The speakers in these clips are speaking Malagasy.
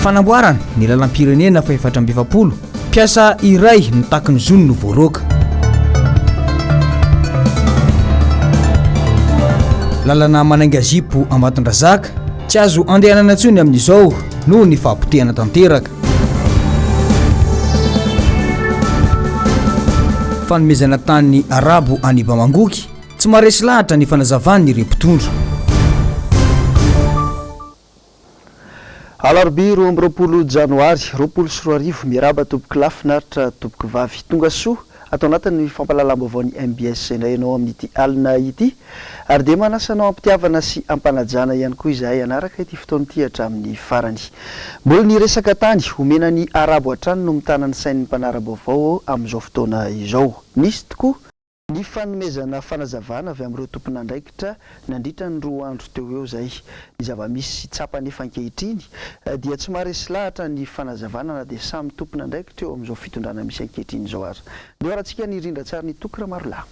Fanamboarana ny lalam-pirenena faha-44, mpiasa iray nitaky ny zony no voaroaka. Lalana manainga zipo Ambatondrazaka, tsy azo andehanana intsony amin'izao noho ny fahapotehana tanteraka. Fanomezana tany arabo any Bamangoky, tsy maharesy lahatra ny fanazavan'ireo mpitondra. Alarobia 22 janoary 2020, Miarahaba tompoko lahy finaritra tompoko vavy. Tonga soa ato anatin'ny fampahalalam-baovaon'ny mbs indray ianao amin'ity alina ity ary dia manasa anao am-pitiavana sy am-panajana ihany koa izahay hanaraka ity fotoana ity hatramin'ny farany. Mbola ny resaka tany omena ny arabo hatrany no mitana ny sain'ny mpanara-baovao amin'izao fotoana izao. Nisy tokoa ny fanomezana fanazavana avy amin'ireo tompon'andraikitra nandritra ny roa andro teo ho eo izay. Ny zava-misy tsapa anefa ankehitriny dia tsy maharesy lahatra ny fanazavana na dia samy tompon'andraikitra eo amin'izao fitondrana misy ankehitriny izao aza. Ndeho harantsika ny rindran-tsarin'i Toky Ramarolahy.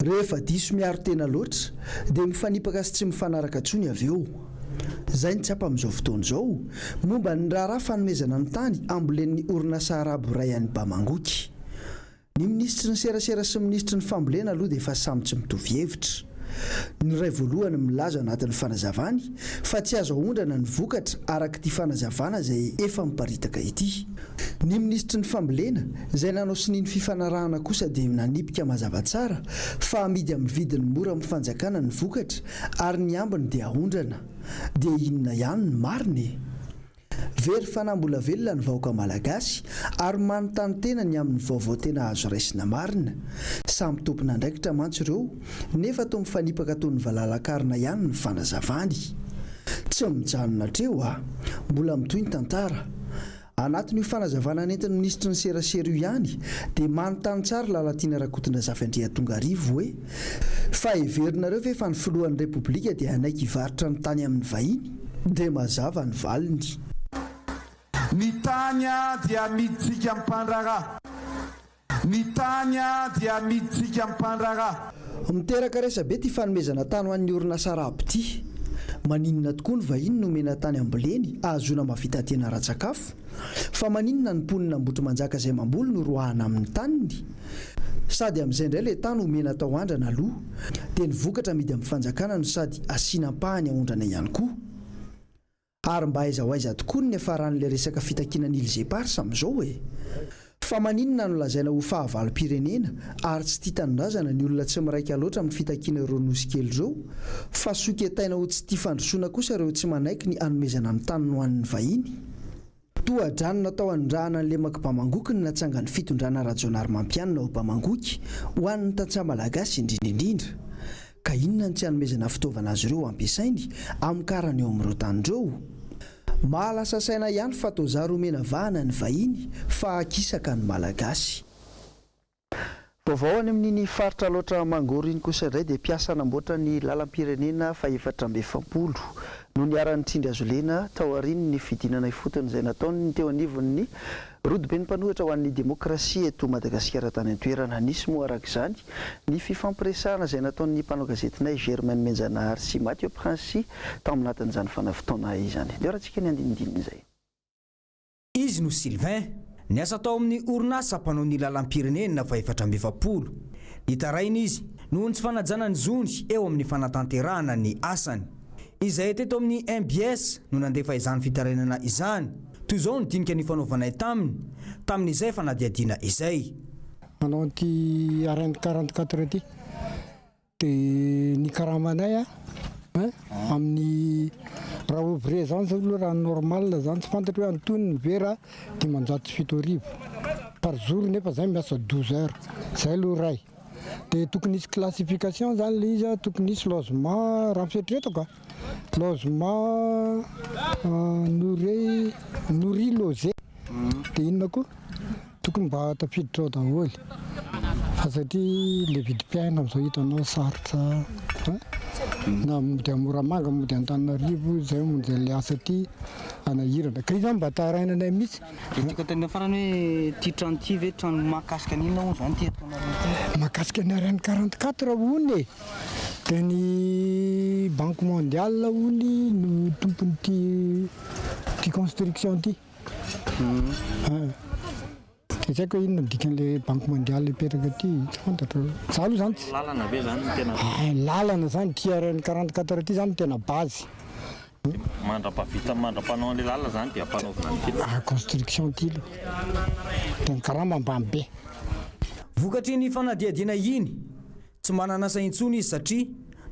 Rehefa diso miaro tena loatra dia mifanipaka sy tsy mifanaraka intsony avy eo. Izay no tsapa amin'izao fotoana izao momba ny raharaha fanomezana ny tany ambolen'ny orinasa arabo iray any Bamangoky. Ny minisitry ny serasera sy minisitry ny fambolena aloha dia efa samy tsy mitovy hevitra. Ny iray voalohany milaza anatin'ny fanazavany fa tsy azo aondrana ny vokatra araka ity fanazavana izay efa miparitaka ity. Ny minisitry ny fambolena izay nanao sonia ny fifanarahana kosa dia nanipika mazava tsara fa amidy amin'ny vidiny mora amin'ny fanjakana ny vokatra ary ny ambiny dia aondrana. Dia inona ihany no marina e? Very fanahy mbola velona ny vahoaka malagasy ary manontany tena ny amin'ny vaovao tena azo raisina marina. Samy tompon'andraikitra mantsy ireo nefa toa mifanipaka toy ny valalakarina ihany ny fanazavany. Tsy mijanona hatreo a! Mbola mitohy ny tantara. Anatin'io fanazavana nentin'ny minisitry ny serasera io ihany dia manontany tsara Lalatiana Rakotondrazafy Andriatongarivo hoe, Fa heverinareo ve fa ny filohan'ny Repoblika dia hanaiky hivarotra ny tany amin'ny vahiny? Dia mazava ny valiny. Ny tany dia amidintsika mpandraharaha. Ny tany dia amidintsika mpandraharaha. Miteraka resa-be ity fanomezana tany ho an'ny orinasa arabo ity. Maninona tokoa ny vahiny no omena tany amboleny ahazoana mahavita tena ara-tsakafo? Fa maninona ny mponina Ambohitrimanjaka izay mamboly no roahana amin'ny taniny? Sady amin'izay indray ilay tany omena atao andrana aloha, dia ny vokatra amidy amin'ny fanjakana no sady asiana ampahany aondrana ihany koa. Ary mba aiza ho aiza tokoa ny niafaran'ilay resaka fitakiana ny Îles Éparses amin'izao e? Fa maninona no lazaina ho fahavalom-pirenena ary tsy tia tanindrazana ny olona tsy miraika loatra amin'ny fitakiana ireo nosy kely ireo fa soketaina ho tsy tia fandrosoana kosa ireo tsy manaiky ny hanomezana ny taniny ho an'ny vahiny? Tohadrano natao hanondrahana ny lemak'i Bamangoky ny natsangan'ny fitondrana Rajaonarimampianina ao Bamangoky ho an'ny tantsaha malagasy indrindra indrindra. Ka inona no tsy hanomezana fitaovana azy ireo hampiasainy hamokarana eo amin'ireo tany ireo? Mahalasa saina ihany fa toa zary omena vahana ny vahiny fa akisaka ny Malagasy. Vaovao any amin'iny faritra Alaotra Mangoro iny kosa indray dia mpiasa namboatra ny lalam-pirenena faha-44 no niharan'ny tsindry hazolena taorian'ny fidinana ifotony izay nataon'ny teo anivon'ny rodoben'ny mpanohitra ho an'ny demokrasia eto Madagasikara tany an-toerana. Nisy moa araka izany ny fifampiresahana izay nataon'ny mpanao gazetinay Germain Nomenjanahary sy Mathieu Prince tao anatin'izany fanavitaona izany. Ndeho arahantsika ny andinindinin'izay. Izy no Sylvain, niasa tao amin'ny orinasa mpanao ny lalam-pirenena faha-44. Nitaraina izy noho ny tsy fanajana ny zony eo amin'ny fanatanterahana ny asany. Izahay teto amin'ny mbs no nandefa izany fitarainana izany. Toy izao ny dinika nifanaovanay taminy, tamin'izay fanadihadiana izay. Manao an'ity RN 44 ity. Dia ny karamanay a, hein, amin'ny raha ouvrier zany zao aloha raha normal zany tsy fantatro hoe antonony ve raha 7500 par jour nefa zay miasa 12 heures, zay aloha iray. Dia tokony hisy classification zany le izy a, tokony hisy logement raha ny fieritreretako a, logement nourri nourri logé, dia inona koa? Tokony mba tafiditra ao daholo fa satria le vidim-piainana amin'izao hitanao sarotra an! Na mody à Moramanga mody Antananarivo izay mamonjy an'ilay asa aty hanahirana ka io zany mba tarainanay mihitsy. Dia tiako anontaniana farany hoe ity trano ity ve trano mahakasika an'inona hono izany ity ataonareo ity? Mahakasika ny RN 44 hono e! Dia ny banque mondiale hono no tompon'ity. Ty construction ty. Dia tsy haiko hoe inona ny dikan'ilay banque mondiale hipetraka aty, tsy fantatro. Za aloha zany tsy. Lalana ve zany no tena. Hay, lalana zany, ity RN 44 ity zany no tena base. Mandra-pahavita, mandra-panao an'ilay lalana zany dia ampanaovina an'ity aloha. Ah, construction ity aloha. Dia ny karama ambany be. Vokatr'iny fanadihadiana iny, tsy manana asa intsony izy satria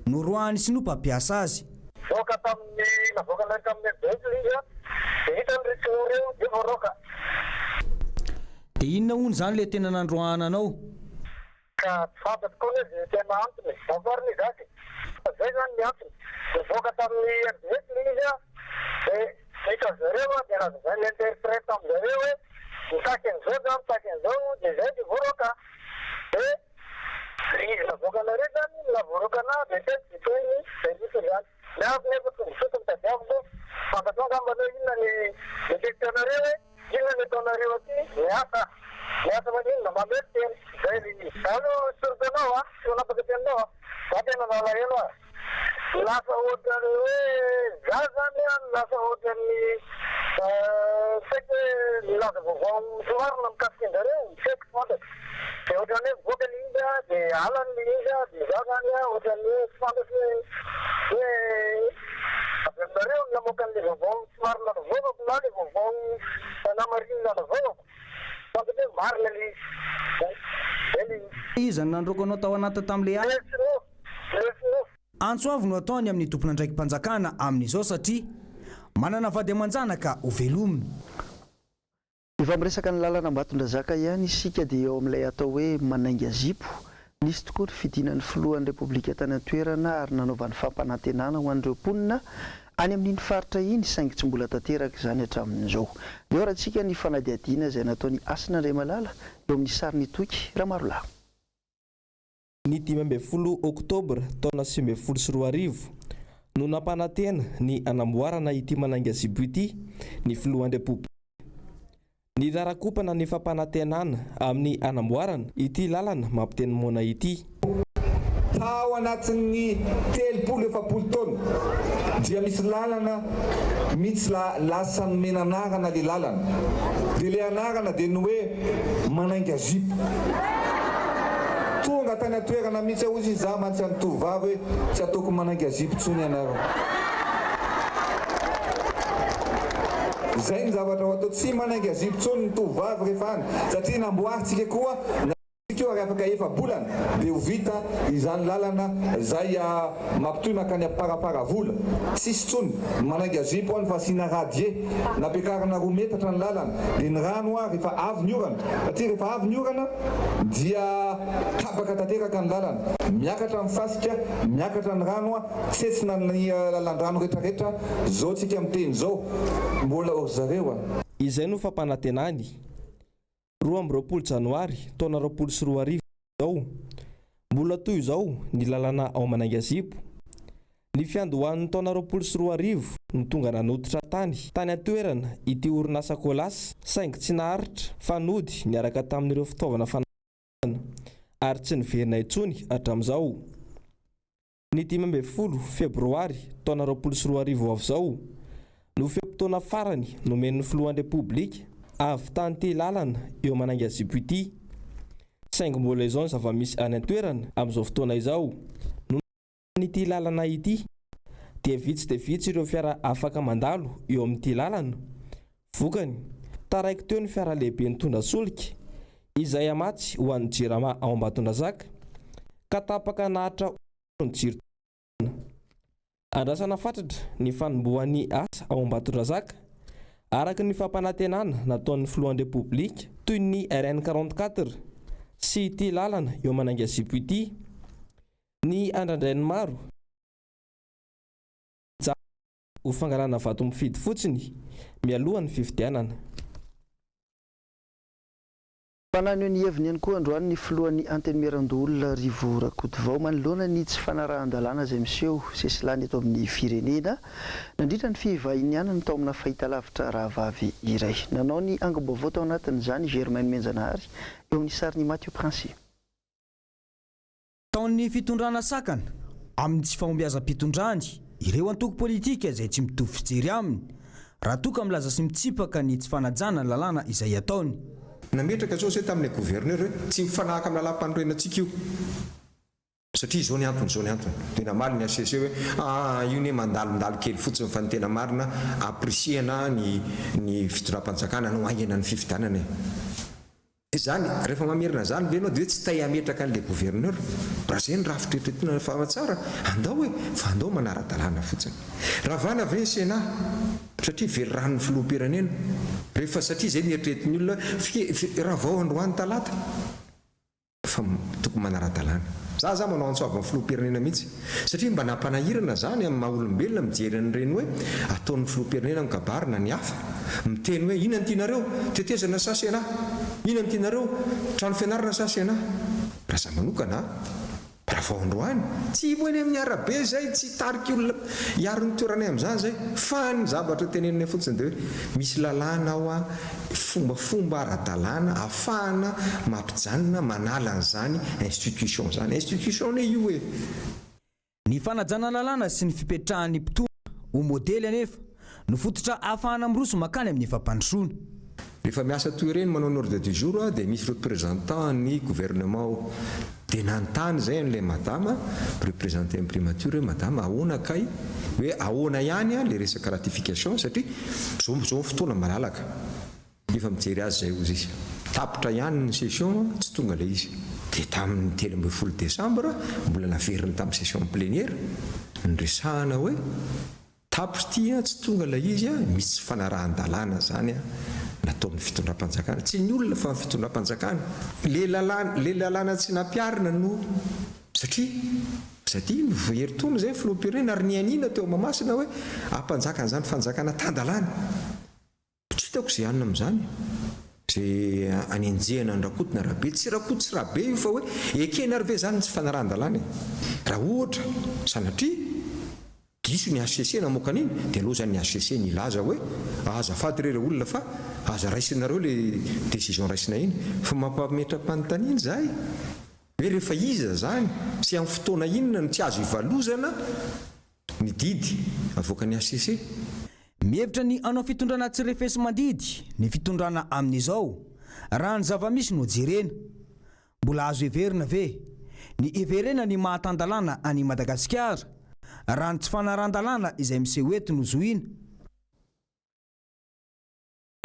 noroahan'ny sinoa mpampiasa azy. Nivoaka tamin'ny navoakanay tamin'ny mbs ilay izy an, dia hitany ry sinoa ireo dia voaroaka. Dia inona hono izany ilay tena nandroahana anao? Ka tsy fantatro koa anie izay tena antony e! Amboarina izato e! Fa izay izany ny antony. Nivoaka tamin'ny mbs ilay izy an, dia hitan-dry zareo an, dia nazavain'ny interprète tamin-dry zareo hoe mitaky an'izao za, mitaky an'izao, dia izay dia voaroaka. Dia Le izy navoakanareo zany no navoaroaka anah de teo de tohiny zay mihitsy izany. Ny ahy nefa tombontsoa tsy nitadiaviko, fantatrao angamba hoe inona ny ny question nareo hoe inona ny ataonareo aty, miasa, miasa maninona, mamely tena, zay le izy. Za aloha tsoriko anao a, tsy manapaka teninao a, za tena nalahelo a. Lasa ohatran'ny hoe za zany an lasa ohatran'ny tsy haiko hoe milaza vaovao tsy marina mikasika an-jareo, tsy haiko tsy fantatro. Dia ohatran'ny hoe mivoaka ilay izy an, dia halany ilay izy an, dia za zany an ohatran'ny hoe tsy fantatro hoe hoe avy aminareo no namoaka an'ilay vaovao tsy marina navoakako na ilay vaovao namarinina navoakako. Fantatro hoe marina ilay izy. Zay ilay izy. Iza no nandroaka anao tao anaty tamin'ilay alina? Ilay sinoa. Antso avo no ataony amin'ny tompon'andraiki-panjakana amin'izao satria manana vady aman-janaka ho velomina. Efa miresaka ny lalana Ambatondrazaka ihany isika dia eo amin'ilay atao hoe manainga zipo. Nisy tokoa ny fidinan'ny filohan'ny Repoblika tany an-toerana ary nanaovany fampanantenana ho an'ireo mponina any amin'iny faritra iny saingy tsy mbola tanteraka izany hatramin'izao. Ndeha horatsika ny fanadihadiana izay nataon'i Hasina Andriamalala eo amin'ny sarin'i Toky Ramarolahy. Ny 15 oktobra taona 2019 no nampanantena ny hanamboarana ity Manainga Zibo ity ny filohan'ny Repoblika. Nirarakompana ny fampanantenana amin'ny hanamboarana ity lalana mampiteny moana ity. Tao anatin'ny 30, 40 taona dia misy lalana mitsy lasa nomena anarana le lalana de le anarana de ny hoe manainga zipo. Tonga tany an-toerana mihitsy aho hozy izy, za mantsy any tovovavy hoe tsy ataoko manainga zipo tsony ianareo. Zay ny zavatra ho atao, tsy manainga zipo tsony ny tovovavy rehefa any satria namboarintsika koa ny Tsika io ary afaka efa-bolana dia ho vita izany lalana izay mampitohy mankany Amparafaravola. Tsisy intsony ny manainga zipo any fa asiana radier. Nampiakarina roa metatra ny lalana dia ny rano ary rehefa avy ny orana satria rehefa avy ny orana dia tapaka tanteraka ny lalana. Miakatra ny fasika, miakatra ny rano, tsetsina ny lalan-drano retraretra. Zao tsika miteny zao mbola ry zareo a. Izay no fampanantenany. 22 janoary taona 2020 izao, mbola toy izao ny lalana ao Manaingazipo. Ny fiandohan'ny taona 2020 no tonga nanototra tany tany an-toerana ity orinasa Colas saingy tsy naharitra fa nody niaraka tamin'ireo fitaovana fanamboarana ary tsy niverina intsony hatramin'izao. Ny 15 febroary taona 2020 ho avy izao no fe-potoana farany nomen'ny filohan'ny Repoblika hahavitan'ity lalana eo Manaingazipo ity. Saingy mbola izao ny zava-misy any an-toerana amin'izao fotoana izao. Noho ity lalana ity dia vitsy dia vitsy ireo fiara afaka mandalo eo amin'ity lalana. Vokany, taraiky teo ny fiara lehibe nitondra solika izay hamatsy ho an'ny Jirama ao Ambatondrazaka ka tapaka naharitra ora ny jiro tao an-toerana. Andrasana fatratra ny fanombohan'ny asa ao Ambatondrazaka araka ny fampanantenana nataon'ny filohan'ny Repoblika toy ny RN 44 sy ity lalana eo Manaingazipo ity ny andrandrain'ny maro. Ho fangalana vato mifidy fotsiny mialoha ny fifidianana. Fa naneho ny heviny ihany koa androany ny filohan'ny Antenimierandoholona Rivo Rakotovao manoloana ny tsy fanarahan-dalàna izay miseho sesilany eto amin'ny firenena nandritra ny fivahinianany tao amina fahitalavitra rahavavy iray. Nanao ny angom-baovao tao anatin'izany i Germain Nomenjanahary eo amin'ny sarin'i Mathieu Princi. Ataon'ny fitondrana sakana amin'ny tsy fahombiazam-pitondrany ireo antoko politika izay tsy mitovy fijery aminy. raha toa ka milaza sy mitsipaka ny tsy fanajana ny lalàna izay ataony. Nametraka izao izay tamin'ilay gouverneur hoe tsy mifanahaka amin'ny lalàm-panorenantsika io satria izao ny antony, izao ny antony. Dia namaly ny HCC hoe aa io anie mandalondalo kely fotsiny fa ny tena marina ampirisihana ny ny fitondram-panjakana hanao haingana ny fifidianana e. Izany, rehefa mamerina an'izany ve ianao dia hoe tsy tay hametraka an'ilay gouverneur? Raha izay ny rafitra eritreretina fa tsara, andao e! Fa andao manara-dalàna fotsiny. Ravana ve ny Sénat? Satria veliranon'ny filoham-pirenena. Rehefa satria izay ny eritreretin'ny olona hoe ravao androany talata. Fa tokony manara-dalàna. Za aza manao antso avo amin'ny filoham-pirenena mihitsy. Satria mba nampanahirana zany amin'ny maha olombelona mijery an'ireny hoe ataon'ny filoham-pirenena ny kabary na ny hafa. Miteny hoe inona no tianareo? Tetezana sa Sénat? Inona no tianareo? Trano fianarana sa Sénat? Raha za manokana raha vao androany, tsy ho eny amin'ny arabe izay, tsy hitarika olona hiaro ny toeranay amin'izany izay, fa ny zavatra teneninay fotsiny dia hoe misy lalàna ao an, fombafomba ara-dalàna ahafahana mampijanona, manala an'izany institution izany. Institution anie io e! Ny fanajana lalàna sy ny fipetrahan'ny mpitondra ho modely anefa no fototra ahafahana miroso mankany amin'ny fampandrosoana. Rehefa miasa toy ireny manao ny ordre du jour aho dia misy représentant ny gouvernement ao. Dia nanontany izay an'ilay madama mi-representer ny primature hoe madama ahoana kay hoe ahoana ihany an ilay resaka ratification satria zao zao ny fotoana malalaka. Efa mijery azy izay hozy izy. Tapitra ihany ny session tsy tonga ilay izy. Dia tamin'ny 13 décembre mbola naveriny tamin'ny session plénière niresahana hoe Tapitra ity an, tsy tonga ilay izy an, misy tsy fanarahan-dalàna izany an, nataon'ny fitondram-panjakana, tsy ny olona fa ny fitondram-panjakana, le lalàna, le lalàna tsy nampiharina no, satria, satria herintaona izay ny filoham-pirenena ary nianiana teo Mahamasina hoe hampanjaka an'izany fanjakana tan-dalàna. Tsy hitako izay hanina amin'izany, izay hanenjehana an'i Rakoto na Rabe. Tsy Rakoto sy Rabe io fa hoe ekena ary ve izany ny tsy fanarahan-dalàna e? Raha ohatra, sanatria, diso ny hcc namoaka an'iny, dia aleo izany ny hcc nilaza hoe azafady re ry olona fa aza raisinareo ilay décision raisina iny. Fa mampametra-panontaniana izahay hoe rehefa iza izany sy amin'ny fotoana inona no tsy azo ivalozana Ny didy avoakan'ny hcc. Mihevitra ny hanao fitondrana tsy refesi-mandidy ny fitondrana amin'izao, raha ny zava-misy no jerena. Mbola azo heverina ve ny hiverena ny maha tan-dalàna an'i Madagasikara, raha ny tsy fanarahan-dalàna izay miseho eto no zohiana?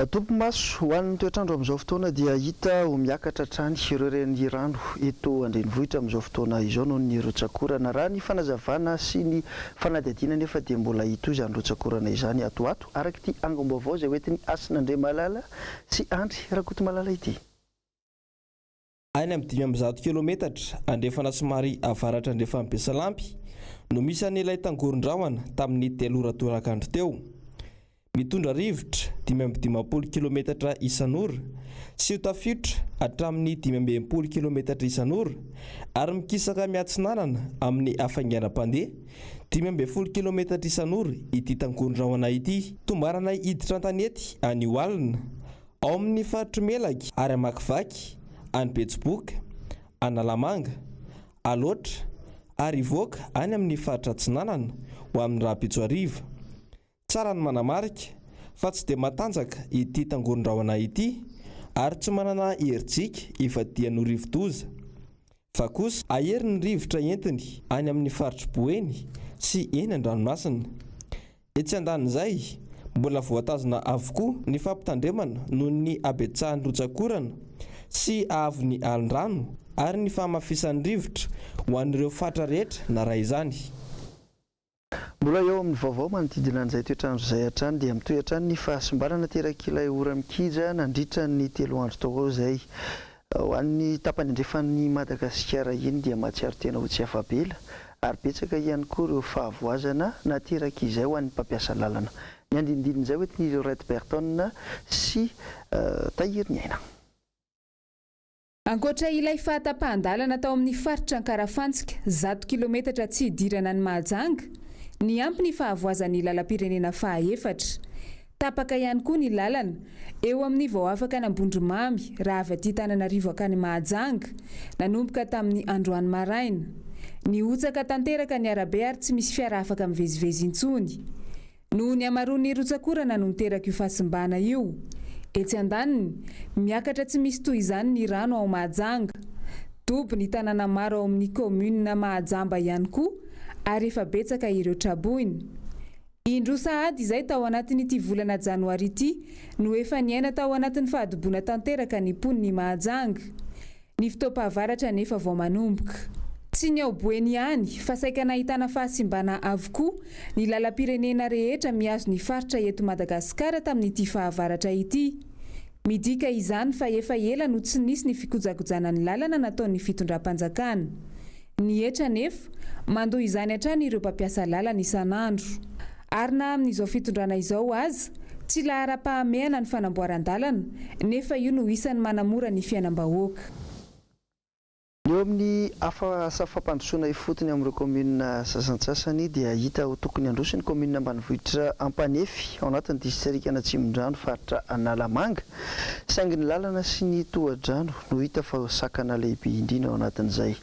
Topimaso ho an'ny toetr'andro amin'izao fotoana dia hita ho miakatra hatrany ireo renirano eto an-drenivohitra amin'izao fotoana izao noho ny rotsak'orana. Raha ny fanazavana sy ny fanadihadiana anefa dia mbola hitohy izany rotsak'orana izany ato ho ato, araka ity angom-baovao izay hoentin'i Hasina Andriamalala sy Andry Rakotomalala ity. Any amin'ny 105 kilometatra andrefana somary avaratra andrefan'i Besalampy no misy an'ilay tangoron-drahona tamin'ny telo ora tolakandro teo. Mitondra rivotra 55 kilometatra isan'ora sy ho tafiotra hatramin'ny 65 kilometatra isan'ora ary mikisaka miatsinanana amin'ny hafainganam-pandeha 15 kilometatra isan'ora ity tangoron-drahona ity. Tombanana hiditra an-tanety anio alina Ao amin' ny faritr'i Melaky ary hamakivaky any Betsiboka, Analamanga, Alaotra ary hivoaka any amin' ny faritra atsinanana ho amin' ny rahampitso hariva. Tsara ny manamarika fa tsy dia matanjaka ity tangoron-drahona ity ary tsy manana herijika hivadihan' ho rivo-doza. Fa kosa hahery ny rivotra entiny any amin'ny faritr'i Boeny sy eny an-dranomasina. Etsy andanin'izay, mbola voatazona avokoa ny fampitandremana noho ny habetsahan'ny rotsak'orana sy haavon'ny alin-drano ary ny fahamafisan'ny rivotra ho an'ireo faritra rehetra naray izany. Mbola eo amin'ny vaovao manodidina an'izay toetr'andro izay hatrany dia mitohy hatrany ny fahasimbana naterak'ilay ora-mikija nandritra ny telo andro tao ho ao izay. Ho an'ny tapany andrefan'i Madagasikara iny dia mahatsiaro tena ho tsy afa-bela ary betsaka ihany koa ireo fahavoazana naterak'izay ho an'ny mpampiasa lalana. Ny andinindin'izay hoentin'i Lorette Berton sy Tahiry Ny Aina. Ankoatra ilay fahatapahan-dalana tao amin'ny faritra Ankarafantsika, zato kilometatra tsy hidirana an'i Mahajanga, niampy ny fahavoazan'ny lalam-pirenena fahaefatra. Tapaka ihany koa ny lalana eo amin'ny vao afaka an'Ambondromamy raha avy aty Tananarivo hankany Mahajanga, nanomboka tamin'ny androany maraina. Nihotsaka tanteraka ny arabe ary tsy misy fiara afaka mivezivezy intsony. Noho ny hamaroan'ny rotsak'orana no niteraka io fahasimbana io. Etsy andaniny, miakatra tsy misy toy izany ny rano ao Mahajanga. Dobo ny tanàna maro ao amin'ny kaominina Mahajamba ihany koa ary efa betsaka ireo traboina. Indroa sahady izay tao anatin'ity volana janoary ity no efa niaina tao anatin'ny fahadoboana tanteraka ny mponin'i Mahajanga. Ny fotoam-pahavaratra anefa vao manomboka. Tsy ny ao Boeny ihany fa saika nahitana fahasimbana avokoa ny lalam-pirenena rehetra mihazo ny faritra eto Madagasikara tamin'ity fahavaratra ity. Midika izany fa efa ela no tsy nisy ny fikojakojana ny lalana nataon'ny fitondram-panjakana. Ny hetra anefa, mandoa izany hatrany ireo mpampiasa lalana isan'andro. Ary na amin'izao fitondrana izao aza, tsy laharam-pahamehana ny fanamboaran-dalana, nefa io no isan'ny manamora ny fiainam-bahoaka. Ny eo amin'ny hafa asa fampandrosoana ifotony amin'ireo kaominina sasantsasany dia hita ho tokony handroso ny kaominina ambanivohitra Ampanefy ao anatin'ny distrikan'Atsimondrano faritra Analamanga saingy ny lalana sy ny tohadrano no hita fa sakana lehibe indrindra ao anatin'izay.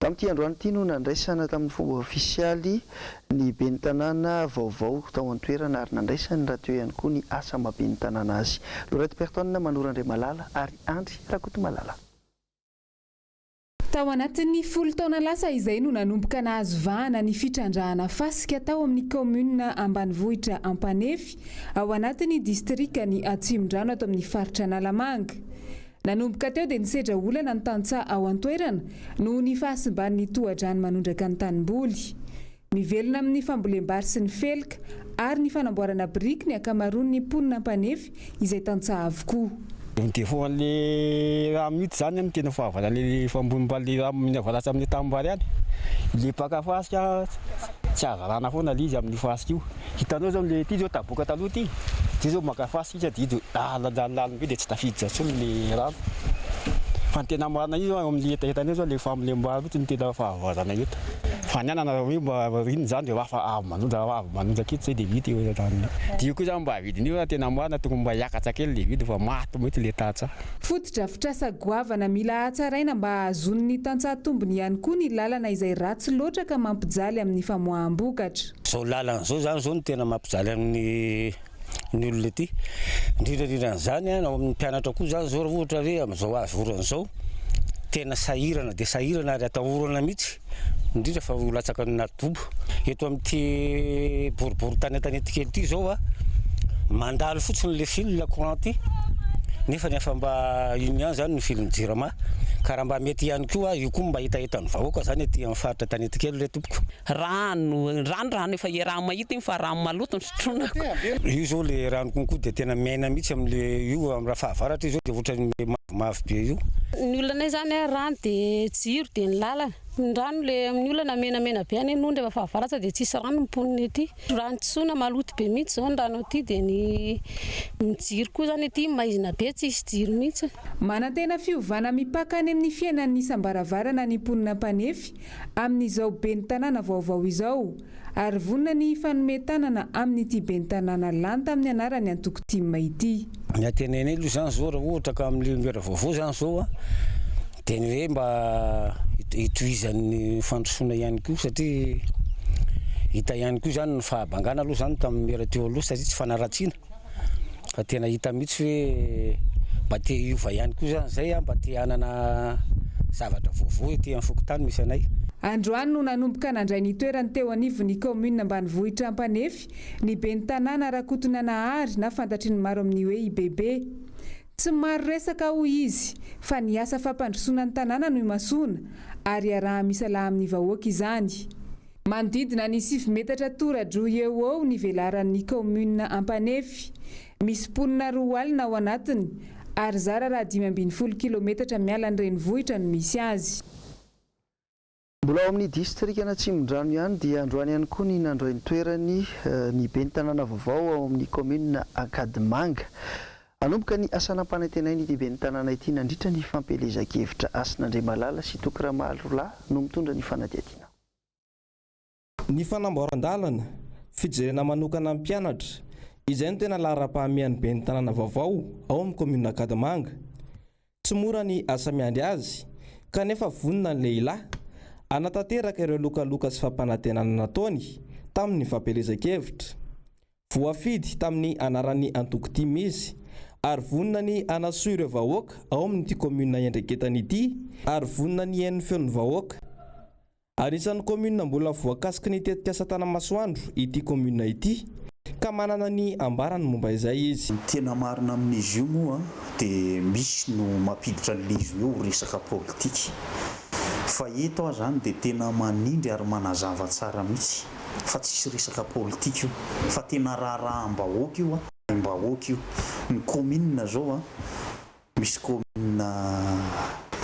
Tamin'ity androany ity no nandraisana tamin'ny fomba ofisialy ny ben'ny tanàna vaovao tao an-toerana ary nandraisany rahateo ihany koa ny asa maha ben'ny tanàna azy. Lorette Perton, Manoro Andriamalala ary Andry Rakotomalala. Tao anatin'ny folo taona lasa izay no nanomboka nahazo vahana ny fitrandrahana fasika tao amin'ny kaominina ambanivohitra Ampanefy, ao anatin'ny distrikan'i Atsimondrano ato amin'ny faritra Analamanga. Nanomboka teo dia nisedra olana ny tantsaha ao an-toerana noho ny fahasimban'ny tohadrano manondraka ny tanimboly. Mivelona amin'ny fambolem-bary sy ny felika ary ny fanamboarana biriky ny ankamaroan'ny mponina Ampanefy izay tantsaha avokoa. Ny défaut an'le rano mihitsy zany no tena fahavalana fambonim-bary le rano miavaratra amin'ny tanimbary any, le mpaka fasika tsy azo alana foana le izy amin'io fasika io, hitanao zao le ty zao taboaka taloha ty, ty zao maka fasika izy de lalindalina be de tsy tafiditra intsony le rano, fa ny tena marina io zao amin'ny hetahetanay zao le fambolem-bary mihitsy no tena fahavoazana eto, fa ny anana raha hoe mba iny zany de efa avy manondraka avy manondraka eto zay de vita io zany, de io koa zany mba vidin'io raha tena marina tokony mba hiakatra kely le vidiny fa maty mihitsy le tantsaha. Fotodrafitrasa goavana mila hatsaraina mba hahazoan'ny tantsaha tombony ihany koa ny lalana izay ratsy loatra ka mampijaly amin'ny famoaham-bokatra. Izao lalana izao izany izao no tena mampijaly amin'ny ny olona ety. Indrindra indrindra an'izany an, ao amin'ny mpianatra koa izany izao raha ohatra hoe amin'izao avy orana izao, tena sahirana dia sahirana ary atahorana mihitsy, indrindra fa ho latsaka any anaty dobo. Eto amin'ity boriborintany an-tanety kely ity izao an, mandalo fotsiny ilay fil courant ity, nefa ny efa mba iny ihany izany ny fil-n'ny jirama, ka raha mba mety ihany koa, io koa mba hetahetan'ny vahoaka izany aty amin'ny faritra Antanetikely re tompoko. Rano, rano rano efa iaraha-mahita iny fa rano maloto no sotroina ko. Io zao le rano konko dia tena miaina mihitsy amle io am raha fahavaratra io zao dia ohatran'ny mavomavo be io. Ny olanay zany a, rano de jiro de ny lalana. Ny rano le amin'ny olana menamena be any aloha rehefa fahavaratra dia tsisy rano ny mponina ety. Rano tsoina maloto be mihitsy zao ny rano aty dia ny ny jiro koa zany aty maizina be tsisy jiro mihitsy. Manantena fiovana mipaka any amin'ny fiainan'ny isam-baravarana ny mponina mpanefy amin'izao ben'ny tanàna vaovao izao ary vonona ny hifanome tanana amin'ity ben'ny tanàna lany tamin'ny anaran'ny antoko tim ity. Ny antenainay aloha izany izao raha ohatra ka amin'ilay maire vaovao izany izao an, dia ny hoe mba hitohizan'ny fandrosoana ihany koa satria hita ihany koa izany ny fahabangana aloha izany tamin'ny maire teo aloha satria tsy fanaratsiana fa tena hita mihitsy hoe mba te hiova ihany koa zany zay mba te hanana zavatra vaovao ety amin'ny fokontany misy anay. Androany no nanomboka nandray ny toerany teo anivon'ny kaominina ambanivohitra Ampanefy ny ben'ny tanàna Rakotonanahary na fantatry ny maro amin'ny hoe i Bebe. Tsy maro resaka hoy izy fa ny asa fampandrosoana ny tanàna no imasoana ary iaraha-misalahy amin'ny vahoaka izany. Manodidina ny sivy metatra tora-droa eo ho eo ny velaran'ny kaominina Ampanefy. Misy mponina 20 ao anatiny ary zara raha 15 kilometatra miala ny renivohitra no misy azy. Mbola ao amin'ny distrikan'Atsimondrano ihany dia androany ihany koa ny nandray ny toerany ny ben'ny tanàna vaovao ao amin'ny kaominina Ankadimanga. Hanomboka ny asa nampanantenainy ity ben'ny tanàna ity nandritra ny fampielezan-kevitra. Hasina Andriamalala sy Toky Ramalolahy no mitondra ny fanadihadiana. Ny fanamboaran-dalana, fijerena manokana ny mpianatra, izay no tena laharam-pahamehan'ny ben'ny tanàna vaovao ao amin'ny kaominina Ankadimanga. Tsy mora ny asa miandry azy, kanefa vonona ny lehilahy hanatanteraka ireo lokaloka sy fampanantenana nataony tamin'ny fampielezan-kevitra. Voafidy tamin'ny anaran'ny antoko tim izy ary vonona ny hanasoa ireo vahoaka ao amin'ity kaominina iandraiketany ity ary vonona ny hihaino ny feon'ny vahoaka. Anisan'ny kaominina mbola voakasiky ny tetikasa Tanamasoandro ity kaominina ity ka manana ny ambarany momba izay izy. Ny tena marina amin'izy io moa dia misy no mampiditra an'ilay izy hoe ho resaka politika. Fa eto aho izany dia tena manindry ary manazava tsara mihitsy fa tsisy resaka politika io fa tena raharaham-bahoaka io, aim-bahoaka io. Ny kaominina izao an, misy kaominina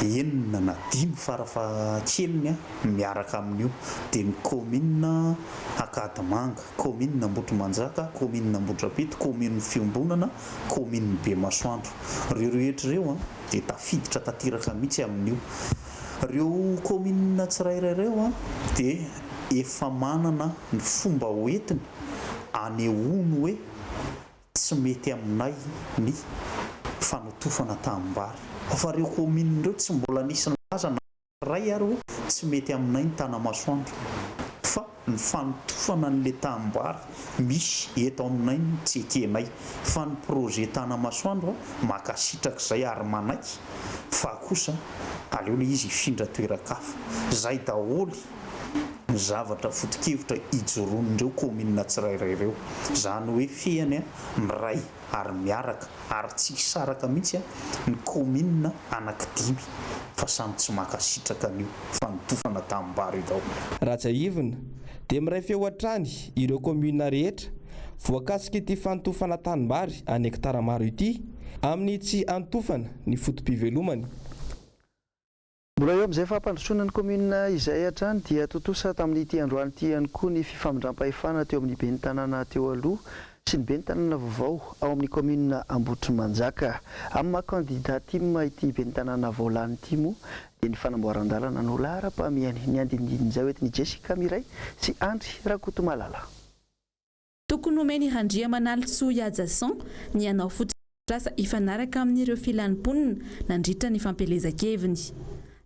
enina na dimy farafahakeliny an, miaraka amin'io dia ny kaominina Ankadimanga, kaominina Ambohitrimanjaka, kaominina Ambohidrapeto, kaominin'ny Fiombonana, kaominin'i Bemasoandro. Ireo rehetra ireo an dia tafiditra tanteraka mihitsy amin'io. Ireo kaominina tsirairay ireo dia efa manana ny fomba hoentiny anehoany hoe tsy mety aminay ny fanotofana tanimbary. Fa ireo kaominina ireo tsy mbola nisy nilaza na iray ary hoe tsy mety aminay ny Tanamasoandro fa ny fanotofana an'le tanimbary misy eto aminay no tsy ekenay fa ny projet Tanamasoandro mankasitraka izay ary manaiky fa kosa aleo le izy hifindra toeran-kafa. Zay daholo ny zavatra foto-kevitra ijoroan'ireo kaominina tsirairay ireo. Zany hoe fehiny miray ary miaraka ary tsy hisaraka mihitsy ny kaominina anakidimy fa samy tsy mankasitraka an'io fanotofana tanimbary io daholo. Raha tsiahivina dia miray feo hatrany ireo kaominina rehetra voakasik'ity fanotofana tanimbary any hektara maro ity amin'ny tsy hanotofana ny foto-pivelomany. Mbola eo amin'izay fampandrosoana ny kaominina izay hatrany dia tontosa tamin'ity androany ity ihany koa ny fifamindram-pahefana teo amin'ny ben'ny tanàna teo aloha sy ny ben'ny tanàna vaovao ao amin'ny kaominina Ambohitrimanjaka. Amin'ny maha kandida tim ity ben'ny tanàna vao lany ity moa dia ny fanamboaran-dalana no laharam-pahamehany. Ny andinindin'izay ho entin'i Jessica Miray sy Andry Rakotomalala. Tokony homen'i Randriamanalintsoa Ihajason ny hanao fotodrafitrasa hifanaraka amin'ireo filan'ny mponina nandritra ny fampielezan-keviny.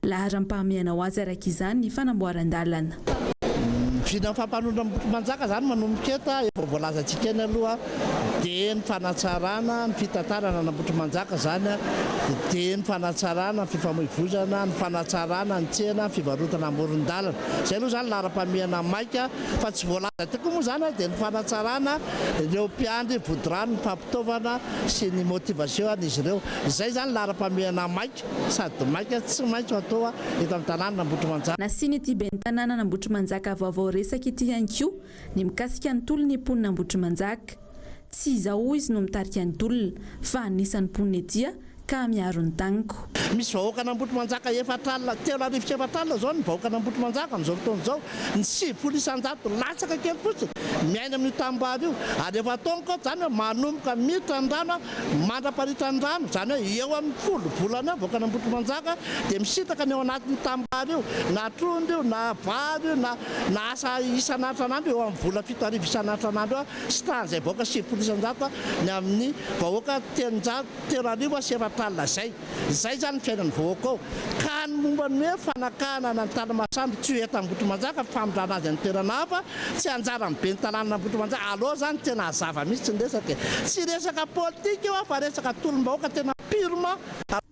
Laharam-pahamehana ho azy araka izany ny fanamboaran-dalana. Ny vinan'ny fampanoana Ambohitrimanjaka izany manomboka eto, efa voalazantsika eny aloha, dia ny fanatsarana ny fitantanana an'Ambohitrimanjaka izany, dia ny fanatsarana ny fifamoivoizana, ny fanatsarana ny tsena, ny fivarotana amoron-dalana. Izay aloha izany laharam-pahamehana maika. Fa tsy voalaza aty koa moa izany dia ny fanatsarana ireo mpiandry vodirano, ny fampitaovana sy ny motivation an'izy ireo. Izay izany laharam-pahamehana maika sady maika tsy maintsy ho atao eto amin'ny tanànan'Ambohitrimanjaka. Nasian'ity ben'ny tanànan'Ambohitrimanjaka vaovao resaka ity ihany koa ny mikasika ny tolon'ny mponin'Ambohitrimanjaka. Tsy izaho hoy izy no mitarika ny tolona fa anisan'ny mponina ety ka miaro ny taniko. Misy vahoakan'Ambohitrimanjaka efatr'alina, 44 izao ny vahoakan'Ambohitrimanjaka amin'izao fotoana izao, ny 90% latsaka kely fotsiny miaina amin'io tanimbary io, ary efa ataony koa izany hoe manomboka miditra ny rano mandra-paritra ny rano, izany hoe eo amin'ny folo volana eo vahoakan'Ambohitrimanjaka dia misintaka ny ao anatin'io tanimbary io, na trondro io, na vary io, na na asa isan'andro isan'andro eo amin'ny vola 7000 isan'andro isan'andro eo. Sy tahan'izay vahoaka 90% ny amin'ny vahoaka 3440 izay. Izay izany ny fiainan'ny vahoaka ao. Ka ny momba ny hoe fanakahana ny Antanamasoandro tsy ho eto Ambohitrimanjaka fa famindrana azy any toerana hafa, tsy anjaran'ny ben'ny tanànan'Ambohitrimanjaka. Aleo izany tena hazava mihitsy ny resaka e. Tsy resaka politika io fa resaka tolom-bahoaka tena purement.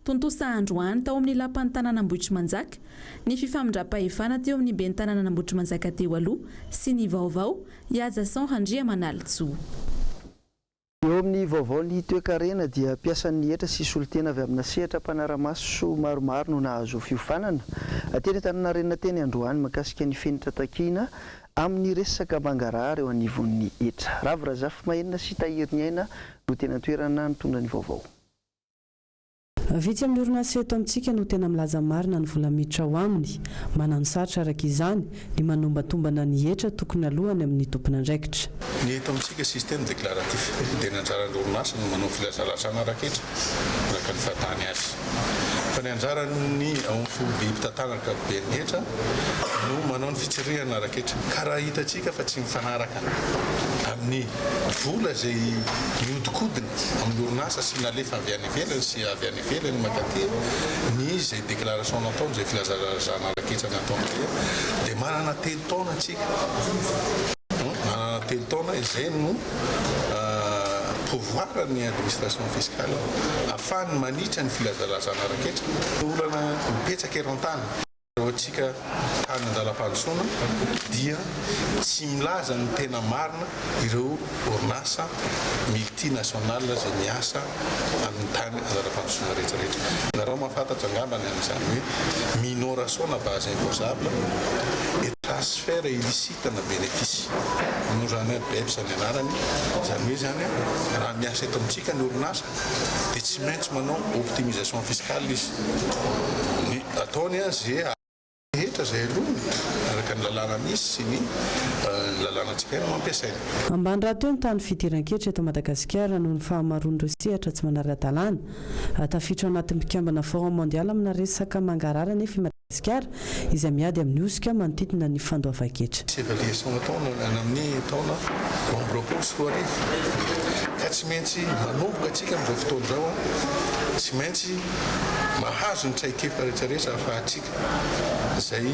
Tontosa androany tao amin'ny lapan'ny tanàn'Ambohitrimanjaka ny fifamindram-pahefana teo amin'ny ben'ny tanànan'Ambohitrimanjaka teo aloha sy ny vaovao Ihajason Randriamanalintsoa. Eo amin'ny vaovaon'ny toekarena dia mpiasan'ny hetra sy solontena avy amina sehatra mpanara-maso maromaro no nahazo fiofanana teny Antaninarenina teny androany mikasika ny fenitra takiana amin'ny resaka mangarahara eo anivon'ny hetra. Ravo Razafimahenina sy Tahiriniaina no teny an-toerana nitondra ny vaovao. Vitsy amin'ny orinasa eto amintsika no tena milaza marina ny vola miditra ao aminy. Mananosarotra araka izany ny manombatombana ny hetra tokony aloa any amin'ny tompon'andraikitra. Ny eto amintsika système déclaratif dia ny anjaran'ny orinasa no manao filazalazana ara-ketra araka ny fahatany azy. Fa ny anjaran'ny ao amin'ny foibem-pitantanana ankapoben'ny hetra no manao ny fitsirihana ara-ketra. Ka raha hitantsika fa tsy mifanaraka amin'ny vola izay mihodinkodina amin'ny orinasa sy nalefa avy any ivelany sy avy any ivelany mankaty ny izay déclaration nataony, izay filazalazana ara-ketra nataony dia dia manana telo taona tsika, manana. telo taona, izay no pouvoir ny administration fiscale ahafahany manitra ny filazalazana ara-ketra. Olana mipetraka eran-tany. Ho antsika tany andalam-pandrosoana dia tsy milaza ny tena marina ireo orinasa multinationales izay miasa amin'ny tany andalam-pandrosoana rehetra rehetra. Nareo mahafantatra angamba ny amin'izany hoe minoration na base imposable et transfert illicite na bénéfice moa izany hoe BEPS ny anarany. Izany hoe izany raha miasa eto amintsika ny orinasa dia tsy maintsy manao optimisation fiscale izy. Ny ataony ze rehetra izay aloany araka ny lalàna misy sy ny lalànantsika no ampiasaina. Ambany rahateo ny tahan'ny fidiran-ketra eto Madagasikara noho ny fahamaroan'ireo sehatra tsy manara-dalàna. Tafiditra ao anatin'ny mpikambana Forum Mondial amina resaka mangarahara anefa i Madagasikara izay miady amin'ny hosoka manodidina ny fandoavan-ketra. Misy évaluation atao any amin'ny taona 2022 ka tsy maintsy manomboka antsika amin'izao fotoana izao, tsy maintsy mahazo ny traikefa rehetra rehetra ahafahantsika izay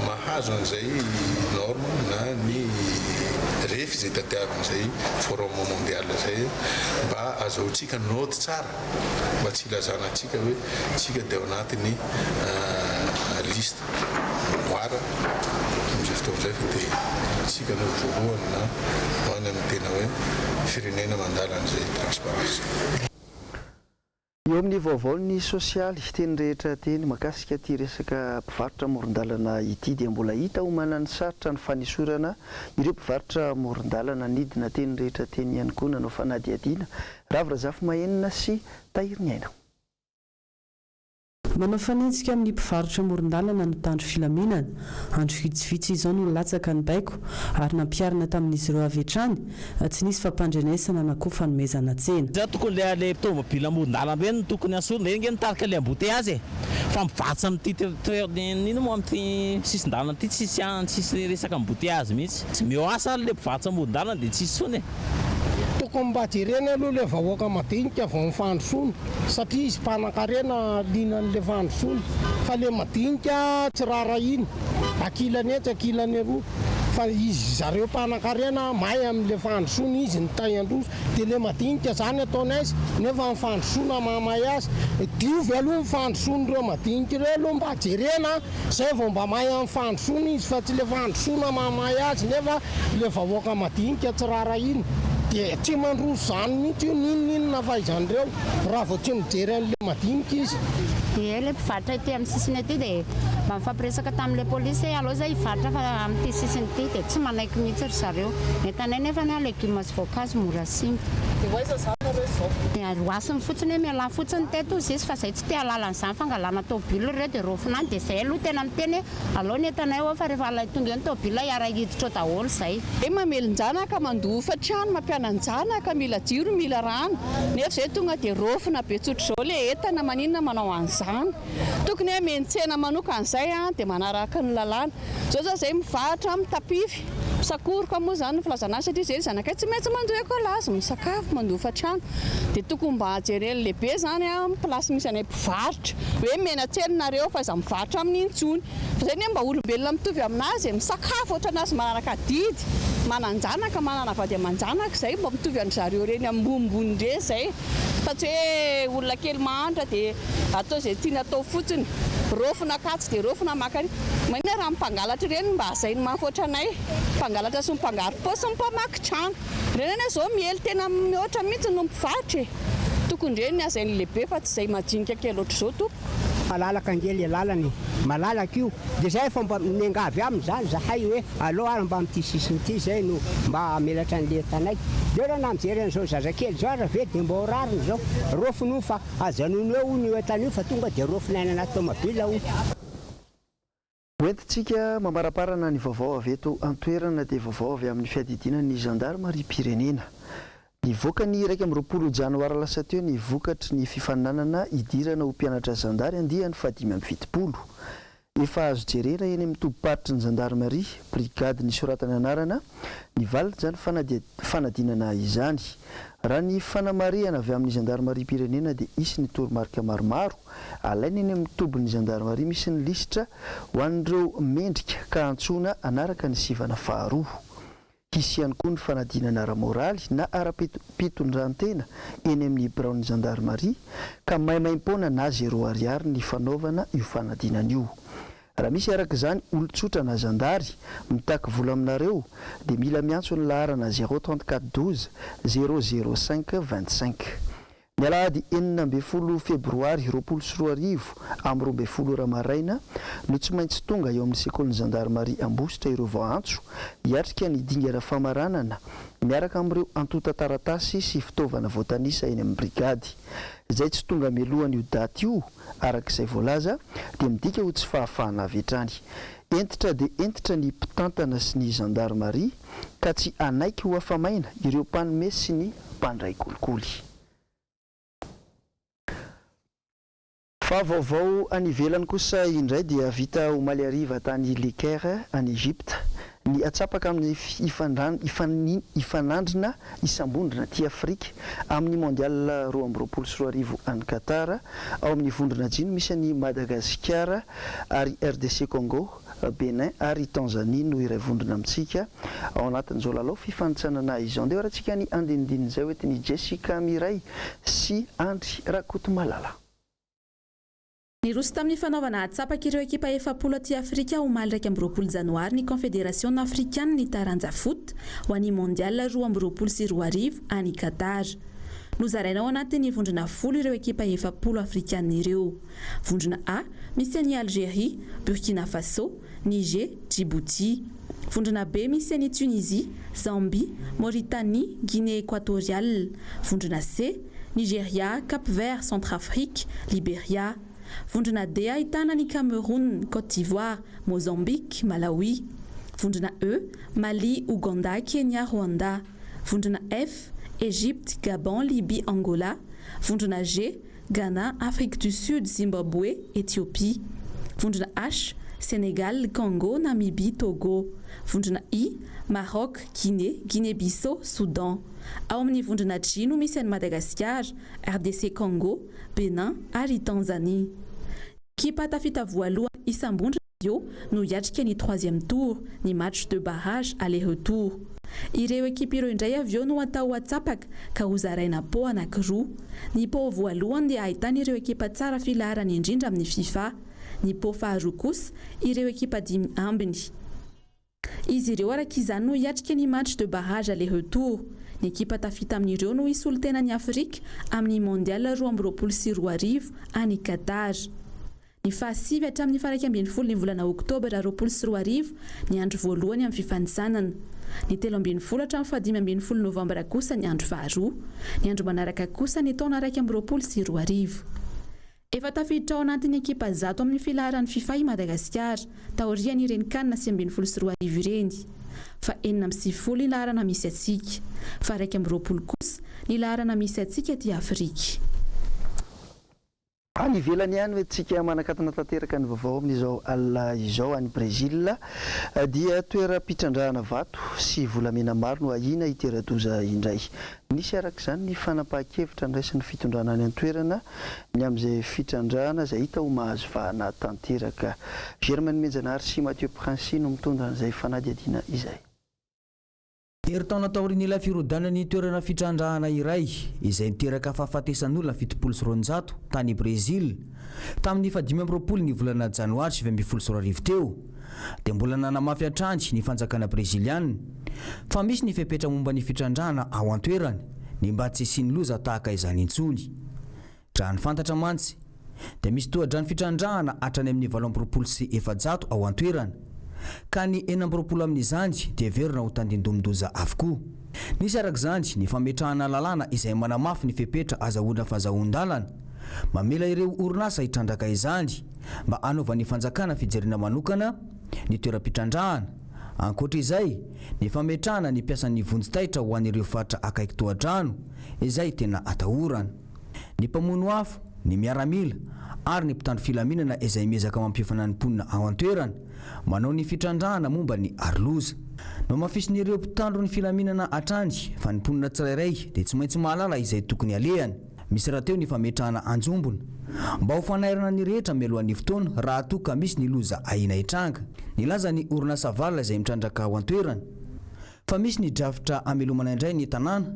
mahazo an'izay norme na ny refy izay tadiavin'izay forum mondial izay mba azahoantsika naoty tsara. Mba tsy hilazana antsika hoe tsika dia ao anatin'ny liste noire amin'izay fotoana izay fa dia tsika no voalohany na ho any amin'ny tena hoe firenena mandala an'izay transparence. Eo amin'ny vaovaon'ny sosialy, teny rehetra teny mahakasika ity resaka mpivarotra amoron-dalana ity dia mbola hita ho mananosarotra ny fanesorana ireo mpivarotra amoron-dalana. Nidina teny rehetra teny ihany koa nanao fanadihadiana Ravo Razafimahenina sy Tahiry Ny Aina. Manao fanenjika amin'ny mpivarotra amoron-dalana ny mpitandro filaminana. Andro vitsivitsy izao no nilatsaka ny baiko ary nampiharina tamin'izy ireo avy hatrany, tsy nisy fampandrenesana na koa fanomezana tsena. Zay tokony le le tomobile amoron-dalana reny no tokony asorina, reny nge nitarika le embouteillage e! Fa mivatsy amin'ity toer ino moa amin'ity sisin-dalana ity tsisy tsisy resaka embouteillage mihitsy, tsy meo asa ary le mpivarotra amoron-dalana dia tsisy intsony e! Tokony mba jerena aloha le vahoaka madinika vao ny fandrosoana satria izy mpanankarena liana an'le fandrosoana fa le madinika tsy raharahiana akilany etsy akilany eroa fa izy zareo mpanankarena may amin'le fandrosoana izy no tay handroso de le madinika zany ataony aiza nefa ny fandrosoana mahamay azy diovy aloha ny fandrosoan'ireo madinika ireo aloha mba jerena Zay vao mba mahay amin'ny fandrosoana izy fa tsy le fandrosoana mahamay azy nefa le vahoaka madinika tsy rarahina dia tsy mandroso zany mihitsy io n'inon'inona fahaizan'ireo raha vao tsy mijery an'le madinika izy. Ie le mpivarotra ety amin'ny sisiny ety dia mba nifampiresaka tamin'le polisy hoe aleo zay hivarotra fa amin'ity sisiny ity dia tsy manaiky mihitsy ry zareo. Ny entanay nefa ny legioma sy voankazo mora simba. Dia ho aiza zany nareo izao? Dia roasiny fotsiny hoe mialà fotsiny teto hozy izy fa zay tsy te hahalala an'izany fangalana tôbily ireo dia raofina any dia izay aloha tena miteny hoe alao ny entanay ao fa rehefa alay tonga eo ny tôbily hiara hiditra ao daholo izay. Hoe mamelon-janaka, mandoa hofantrano, mampianan-janaka, mila jiro, mila rano, nefa izay tonga dia raofina be tsotr'izao ilay entana, maninona manao an'izany? Tokony hoe omeny tsena manokana izay dia manaraka ny lalàna. Izao zao izay mivarotra mitapify, misakoroka moa izany ny filazana azy satria izay ny zanakay tsy maintsy mandoa écolage, misakafo, mandoa hofantrano. Dia tokony mba jeren'ny lehibe izany ny place misy anay mpivarotra hoe mena tsena nareo fa aiza mivarotra aminy intsony. Fa izay anie mba olombelona mitovy aminazy e, misakafo ohatranazy manaraka adidy, manan-janaka, manana vady aman-janaka izay mba mitovy an-dry zareo ireny ambonimbony ireny izay fa tsy hoe olona kely mahantra dia atao izay tiany atao fotsiny. Raofina akatsy dia raofina maka ary. Maninona raha ny mpangalatra ireny mba hazainy mafy ohatranay, mpangalatra sy ny mpangaro-paosy sy ny mpamaky trano. Ireny anie izao miely tena mihoatra mihitsy noho ny mpivarotra e! Tokony ireny ny hazain'ny lehibe fa tsy izay majinika kely ohatr'izao tompoko. Malalaka ange le lalana e! Malalaka io! De zay efa mba miangavy aminy zany zahay hoe aleo ary mba amin'ity sisiny ity zay no mba hamelatra an'le entanay. De raha na mijery an'izao zazakely zao ary ve de mba ho rariny zao? Raofiny hono fa ajanony eo hono io entana io fa tonga de raofiny any anaty tomobile hono. Hoentintsika mamaraparana ny vaovao avy eto an-toerana dia vaovao avy amin'ny fiadidiana ny zandarimariam-pirenena. Nivoaka ny 21 janoary lasa teo ny vokatry ny fifaninanana hidirana ho mpianatra zandary andiany faha-75. Efa azo jerena eny amin'ny tobim-paritry ny zandarimaria, brigady nisoratana anarana, ny valin'izany fanadinana izany. Raha ny fanamarihana avy amin'ny zandarimariam-pirenena dia hisy ny toromarika maromaro alaina eny amin'ny tobin'ny zandarimaria misy ny lisitra ho an'ireo mendrika ka antsoina hanaraka ny sivana faharoa. Hisy ihany koa ny fanadinana ara-moraly na ara-pitondrantena eny amin'ny biraon'ny zandarimaria ka maimaimpoana na zéro ariary ny fanaovana io fanadinana io. Raha misy araka izany olon-tsotra na zandary mitaky vola aminareo dia mila miantso ny laharana zéro 34 12 zéro zéro cinq 25. Ny alahady 16 febroary 2020 amin'ny 12 ora maraina no tsy maintsy tonga eo amin'ny sekolin'ny zandarimaria Ambositra ireo voaantso hiatrika ny dingana famaranana miaraka amin'ireo antontan-taratasy sy fitaovana voatanisa eny amin'ny brigady. Izay tsy tonga mialohan'io daty io araka izay voalaza dia midika ho tsy fahafahana avy hatrany. Hentitra dia hentitra ny mpitantana sy ny zandarimaria ka tsy hanaiky ho afa-maina ireo mpanome sy ny mpandray kolikoly. Fa vaovao any ivelany kosa indray dia vita omaly hariva tany Le Caire any Egypte ny atsapaka amin'ny hifanandrina isam-bondrona aty Afrika amin'ny Mondial 2022 any Qatar. Ao amin'ny vondrona J no misy an'i Madagasikara ary RDC Congo. Bénin ary Tanzanie no iray vondrona amintsika ao anatin'izao lalao fifanintsanana izao. Andeha hoarantsika ny andinindinin'izay hoentin'i Jessica Miray sy Andry Rakotomalala. Niroso tamin'ny fanaovana atsapaka ireo ekipa 40 aty Afrika omaly 21 janoary ny Kaonfederasiona afrikanin'ny taranja foot ho an'ny Mondial 2022 any Qatar. Nozaraina ao anatin'ny vondrona folo ireo ekipa 40 afrikanina ireo. Vondrona A, misy an'i Algerie, Burkina Faso, Niger, Djibouti. Vondrona B, misy an'i Tunisie, Zambie, Mauritanie, Guinée Equatoriale. Vondrona C, Nigeria, Cap Vert, Centrafrique, Liberia. Vondrona D ahitana an'i Cameroun, Côte d'Ivoire, Mozambique, Malawi. Vondrona E, Mali, Ouganda, Kenya, Rwanda. Vondrona F, Egypte, Gabon, Libye, Angola. Vondrona G, Ghana, Afrique du Sud, Zimbabwe, Ethiopie. Vondrona H, Sénégal, Congo, Namibie, Togo. Vondrona I, Maroc, Guinée, Guinée-Bissau, Soudan. Ao amin'ny vondrona G no misy an'i Madagasikara, RDC Congo, Bénin ary i Tanzanie. Ekipa tafita voalohany isam-bondrona eo no hiatrika ny troisième tour, ny match de barrage aller-retour. Ireo ekipa ireo indray avy eo no atao atsapaka ka hozaraina pot anankiroa. Ny pot voalohany dia ahitana ireo ekipa tsara filaharana indrindra amin'ny fifa. Ny pot faharoa kosa ireo ekipa dimy ambiny. Izy ireo araka izany no hiatrika ny match de barrage aller-retour. Ny ekipa tafita amin'ireo no hisolo tena an'i Afrika amin'ny Mondial 2022 any Qatar. Ny fahasivy hatramin'ny faha 11 ny volana oktobra 2020 ny andro voalohany amin'ny fifanintsanana. Ny 13 hatramin'ny faha 15 novambra kosa ny andro faharoa. Ny andro manaraka kosa ny taona 2021. Efa tafiditra ao anatin'ny ekipa 100 amin'ny filaharan'ny fifa i Madagasikara, taorian'ireny Can 2019 ireny. Fa 96 ny laharana misy antsika. Fa 21 kosa ny laharana misy antsika aty Afrika. Any ivelany ihany hoe tsika manakatona tanteraka ny vaovao amin'izao alina izao. Any Brezila dia toeram-pitrandrahana vato sy volamena maro no ahiana hitera-doza indray. Nisy araka izany ny fanapahan-kevitra noraisin'ny fitondrana any an-toerana ny amin'izay fitrandrahana izay hita ho mahazo vahana tanteraka. Germaine Menjanahary sy Mathieu Princi no mitondra an'izay fanadihadiana izay. Herintaona taorian'ilay firodanan'ny toerana fitrandrahana iray izay niteraka fahafatesan'olona 270 tany Brezila tamin'ny faha 25 ny volana janoary 2019 teo dia mbola nanamafy hatrany ny fanjakana breziliana fa misy ny fepetra momba ny fitrandrahana ao an-toerana ny mba tsy hisian'ny loza tahaka izany intsony. Raha ny fantatra mantsy dia misy tohadrano fitrandrahana hatrany amin'ny 428 ao an-toerana, ka ny 26 amin'izany dia heverina ho tandindomin-doza avokoa. Nisy araka izany ny fametrahana lalàna izay manamafy ny fepetra azahoana fazahoan-dalana, mamela ireo orinasa hitrandraka izany mba hanaovan'ny fanjakana fijerena manokana ny toeram-pitrandrahana. Ankoatra izay, ny fametrahana ny mpiasan'ny vonjy taitra ho an'ireo faritra akaiky tohadrano izay tena atahorana. Ny mpamono afo, ny miaramila ary ny mpitandro filaminana izay miezaka mampiofana ny mponina ao an-toerana manao ny fitrandrahana momba ny aroloza. Nohamafisin'ireo mpitandro ny filaminana hatrany fa ny mponina tsirairay dia tsy maintsy mahalala izay tokony alehany. Misy rahateo ny fametrahana anjombona mba ho fanairana ny rehetra mialohan'ny fotoana raha toa ka misy ny loza ahiana hitranga. Nilaza ny orinasa Val izay mitrandraka ao an-toerana. Fa misy ny drafitra hamelomana indray ny tanàna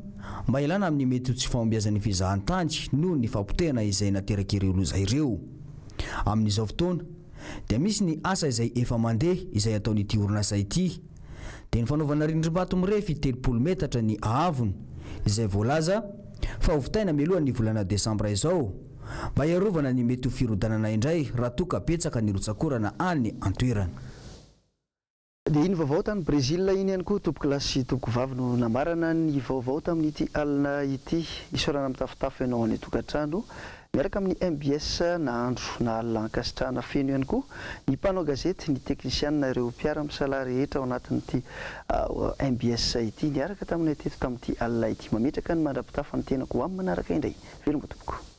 mba hialana amin'ny mety ho tsy fahombiazan'ny fizahantany noho ny fahapotehana izay naterak'ireo loza ireo. Amin'izao fotoana dia misy ny asa izay efa mandeha izay ataon'ity orinasa ity dia ny fanaovana rindrim-bato mirefy 30 metatra ny haavony izay voalaza fa hovitaina mialohan'ny volana desambra izao mba hiarovana ny mety ho firodanana indray raha toa ka betsaka ny rotsak'orana any an-toerana. Dia iny vaovao tany Brésil iny ihany koa tompokolahy sy tompokovavy no namarana ny vaovao tamin'ity alina ity. Isaorana mitafotafo ianao any an-tokantrano miaraka amin'ny mbs na andro na alina. Ankasitrahana feno ihany koa ny mpanao gazety, ny teknisianina, ireo mpiara-misalahy rehetra ao anatin'ity mbs ity niaraka taminay teto tamin'ity alina ity. Mametraka ny mandra-pitafa ny tenako ho amin'ny manaraka indray. Veloma tompoko.